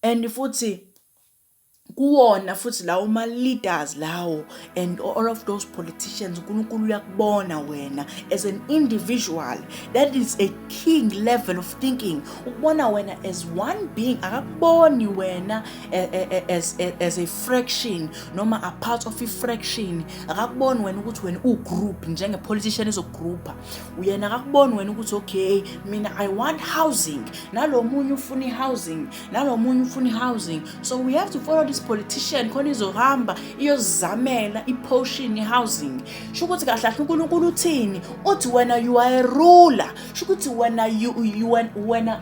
And futhi kuwona futhi lawo ma-leaders lawo and all of those politicians, uNkulunkulu uyakubona wena as an individual. That is a king level of thinking, ukubona wena as one being. Akakuboni wena as a fraction noma a part of a fraction. Akakuboni wena ukuthi wena u-group, njenge-politician ezogroupa. Uyena akakuboni wena ukuthi, okay, mina I want housing, nalo munye ufuna i-housing, nalo munye ufuna i-housing, so we have to follow this politician khona izohamba iyozamela i-portion ye-housing. Sho ukuthi kahle kahle uNkulunkulu uthini? Uthi wena you are a ruler. Sho ukuthi wena you wena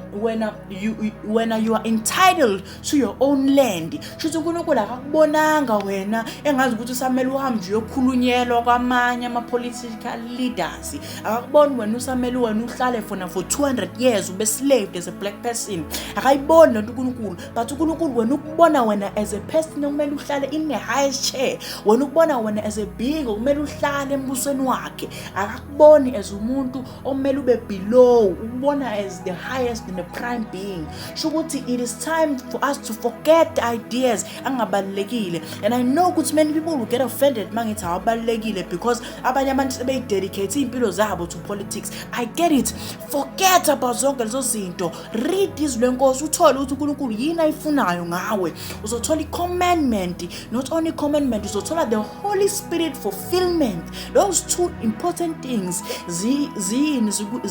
you, wena you are entitled to your own land. Sho ukuthi uNkulunkulu akakubonanga wena engazi ukuthi usamele uhambe nje uyokhulunyelwa kwamanye ama-political leaders. Akakuboni wena usamele wena uhlale fona for 200 years ube slaved as a black person. Akayiboni lento uNkulunkulu, but uNkulunkulu wena ukubona wena as a person okumele uhlale in the highest chair. Wena ukubona wena as a being okumele uhlale embusweni wakhe. Akakuboni as umuntu okumele ube below, ukubona as the highest and the prime being. Sho ukuthi it is time for us to forget the ideas angabalulekile. And I know ukuthi many people will get offended mangithi awabalulekile, because abanye abantu sebeyidedicate iy'mpilo zabo to politics. I get it. Forget about zonke lezo zinto. Read izwi lenkosi, uthole ukuthi uNkulunkulu yini ayifunayo ngawe. Uzothola i-commandment, not only commandment, uzothola the Holy Spirit fulfillment. Those two important things ziyini? Zikwi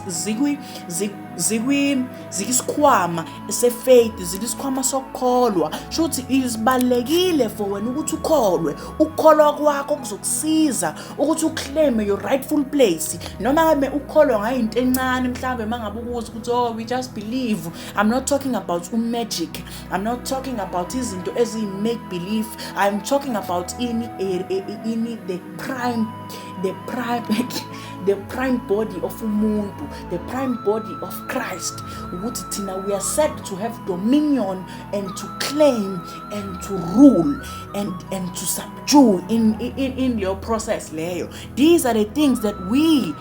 zikwi zikwi zikisikhwama se-faith, zikisikhwama sokukholwa. Sho ukuthi isibalulekile for wena ukuthi ukholwe. Ukukholwa kwakho kuzokusiza ukuthi uclaim your rightful place, noma ngabe ukholwa ngayo into encane. Mhlawumbe mangabe ukuza ukuthi, "Oh, we just believe." I'm not talking about magic, I'm not talking about izinto eziyi-make believe. I'm talking about ini? The prime body of umuntu, the prime body of Christ, ukuthi thina we are set to have dominion and to claim and to rule and to subdue in your process leyo. These are the things that we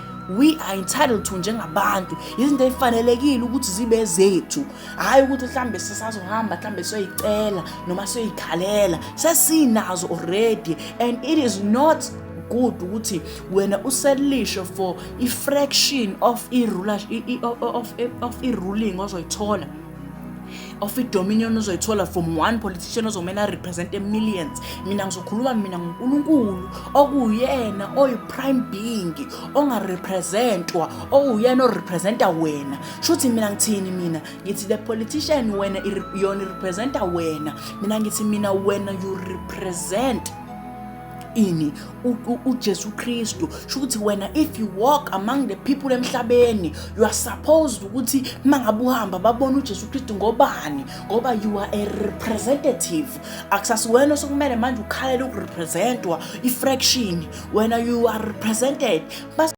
are entitled to njengabantu, izinto ezifanelekile ukuthi zibe zethu, hhayi ukuthi mhlambe sisazohamba mhlambe siyoyicela noma siyoyikhalela. Sesinazo already, and it is not good ukuthi wena uselishe for i-fraction of i-ruler of i-ruling ozoyithola, of i-dominion ozoyithola from one politician ozomele arepresent millions. Mina ngizokhuluma mina ngoNkulunkulu, okuyena oyi-prime being ongarepresentwa, okuyena orepresenta wena. Shuthi mina ngithini? Mina ngithi the politician, wena yona irepresenta wena. Mina ngithi mina wena you represent ini? UJesu Kristu. Sho ukuthi wena, if you walk among the people emhlabeni, you are supposed ukuthi mangabe uhamba babone uJesu Kristu. Ngobani? Ngoba you are a representative. Akusasiwena sokumele manje ukhalele ukurepresentwa i-fraction. Wena you are represented. Bas